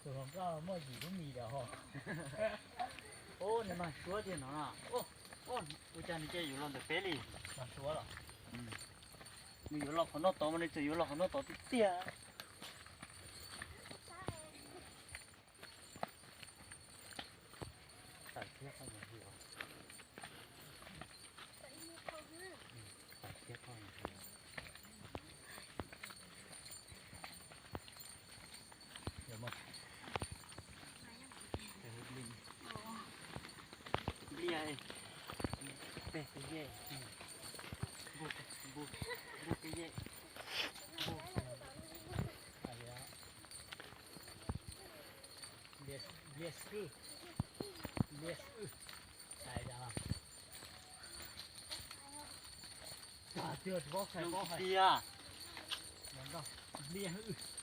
Tus hluas nkauj muaj yim lub mis lawm ho. Ub, nws mag suab tiag no. Ub, ua cas nws cia yuav los ntawm peb li? Mag suab los? Nws yuav los qhov no tod mas nws txawm yuav los qhov no tod tiag tiag. Tawm thiab qhov no. Tawm thiab qhov no. Npliaj, peg tej yej, npug, npug tej yej, npug, npliaj swb, npliaj swb, hais tias, tiag, npliaj hwj.